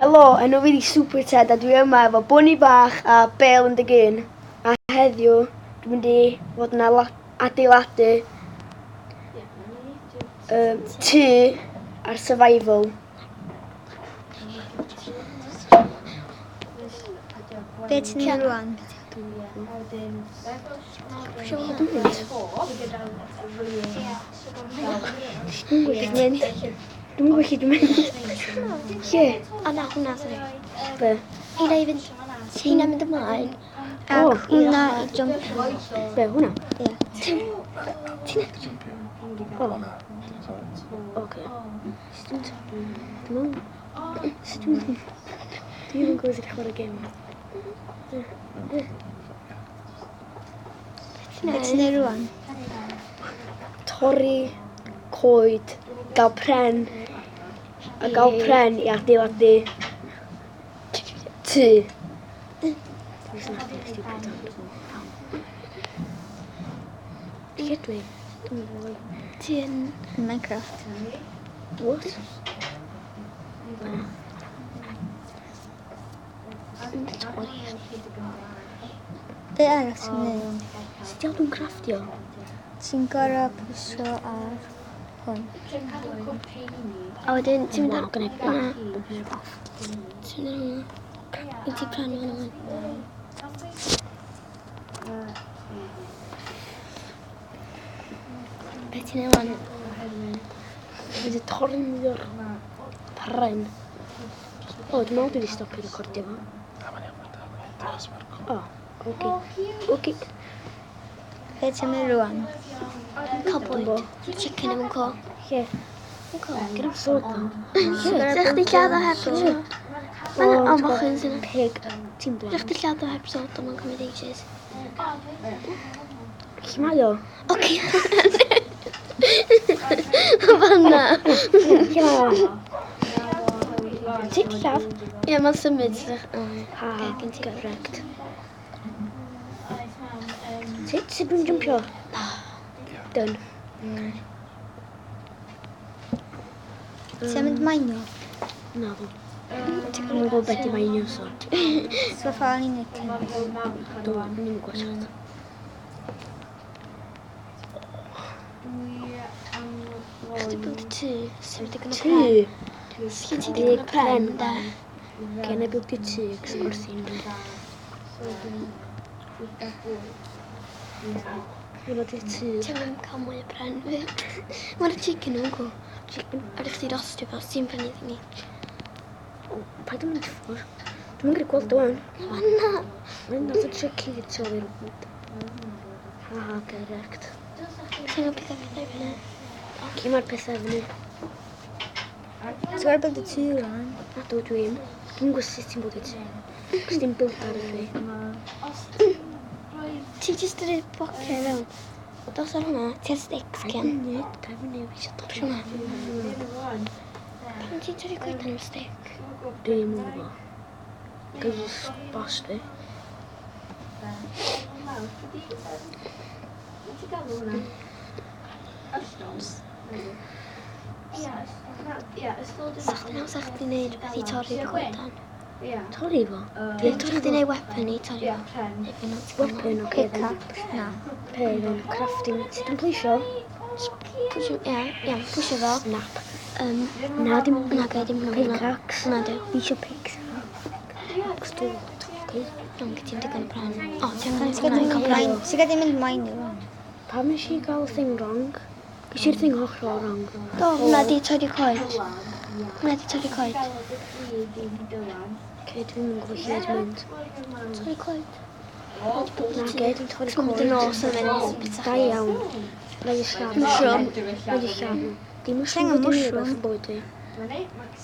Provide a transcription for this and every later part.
Helo, enw fi di Super Ted a dwi yma efo Bunny Bach a Bale 11 a heddiw dwi'n mynd i fod yn adeiladu tŷ ar survival. Be ti'n neud rwan? Dwi'n gwybod lle dwi'n mynd. Dwi'n gwybod lle dwi'n mynd. Lle? O na, hwnna, sori. Be? Heina i fynd... Heina mynd ymlaen. O. Ac hwnna i jumpio. Be, hwnna? Ie. Ti'n... O. Oce. Sut dwi'n... Dwi'n meddwl... Sut dwi'n... Dwi'n yn gwybod sut i chwarae gêm. Be ti'n neud rwan? Torri coed, gael pren, a gael pren i adeiladu tŷ. Lle dwi? Dwi'n gwybod. Ti yn Minecraft. What? Be arall ti'n neud? Sut iawn dwi'n crafftio? Ti'n gorau pwysio ar hwn. A wedyn ti'n mynd ar... Waw, gynna i hwnna. bach. Ti'n mynd ar hwnna. Wyt ti'n prynu hwnna wan? Be ti'n neud wan? Dwi wedi torri mwy o'r pren. O, dwi'n meddwl dwi wedi stopio recordio fo. Na, mae'n iawn, mae'n dal yn mynd, achos mae'r O, oce. Oce. Be ti'n neud rwan? Cael bwyd. Chicken yn co. Lle? Yn co. Gyda sword na. Sa'ch chdi lladd o heb sword? Mae'n o mochyn sy'n... Pig. Ti'n Sa'ch blind. chdi lladd o heb sword, ond mae'n cymryd ages. Lle mae o? Oce. Fanna. Lle mae o? Ti di lladd? Ie, mae'n symud. Ha, Oce, gen ti. correct. Sut dwi'n jumpio? Done. Ti'n mynd mainio? Na ddo. Dwi'n gwybod beth i mainio, so. So far ni'n neud cynt. Dwi'n ddim yn gwybod siarad. Chdi build tŷ, sy'n mynd digon o Tŷ? pren. Sgyn ti digon o pren, de? Oce, na i buildio tŷ, cos wrth i'n mynd. Hwnna di'r tŷ. Ti'n mynd cael mwy o pren fi. Mae'n chicken yn gww. Chicken. A ydych chdi rostio fel sy'n prynu i ni. O, paid yn mynd i ffwrdd. Dwi'n mynd gweld o wan. Fanna. Mae'n nath o trio cuddio tu ôl i'r Ha ha, correct. Ti'n gwybod pethau pethau fyny. Lle mae'r pethau fyny? Ti'n gwybod build y tŷ rwan? Na dw dwi'n. Dwi'n gwybod sut ti'n buildio tŷ. Cos dim build ar y fi. Ti jyst yn rhoi blociau fewn. Dos ar hwnna, ti ar sticks, Paid Ken. munud, paid munud, fi eisiau Dos hwnna. Pam ti'n torri coedan am stick? Dwi'n yn gwybod. Cos boss fi. Sa chdi'n haws chdi neud rhywbeth i torri'r coedan? Torri fo? Ie, sa chdi neud weapon i torri fo. Neu fi not Weapon, oce. Na. Pe, then crafting. Sut dwi'n pwysio? Pwysio, ie, ie, pwysio fo. Snap. Na, dim, na, gai, dim hwnna. Pickaxe. Hwnna diw. Fi eisiau pickaxe. Dod. Oce. Iawn, gen ti'm digon o pren. O, ti'n angen hwnna i cael pren. Ti'n gallu mynd mine rwan? Pam nes i gael thing wrong? Ges i'r thing hollol wrong. Do, hwnna di torri coed. Hwnna di torri coed. Oce, dwi'n mynd gwybod lle dwi'n mynd. Torri coed. Na, ge, dwi'n torri Ti'n mynd yn nos yn mynd. Da iawn. Na i lladd. Mushroom. Na i lladd. Dim mushroom Angen wedi mushroom. rhywbeth yn bywyd fi.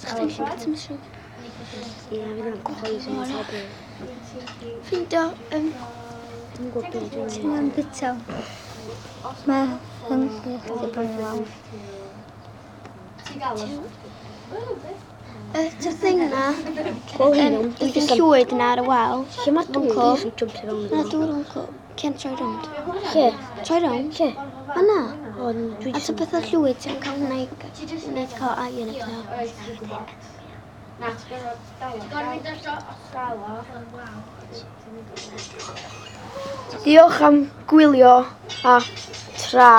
Chdi'n gallu bwyta mushroom. Ie, fydd yna'n poison probably. Ffeindio, Dwi'n gwybod beth dwi'n Ti'n mynd bita. Mae hungry chdi bron i lawr. Y thing na, Gweld hyn, y thing llwyd na ar y wal. Lle mae'r dŵr? Wncw. Dwi'n jumpio fewn Na iddo. dŵr wncw. Cen troi rownd. Lle? Troi rownd. Lle? Fanna. O, dwi A jyst ta pethau llwyd ti'n cael hwnna i wneud cael iron a pethau. Diolch am gwylio a tra.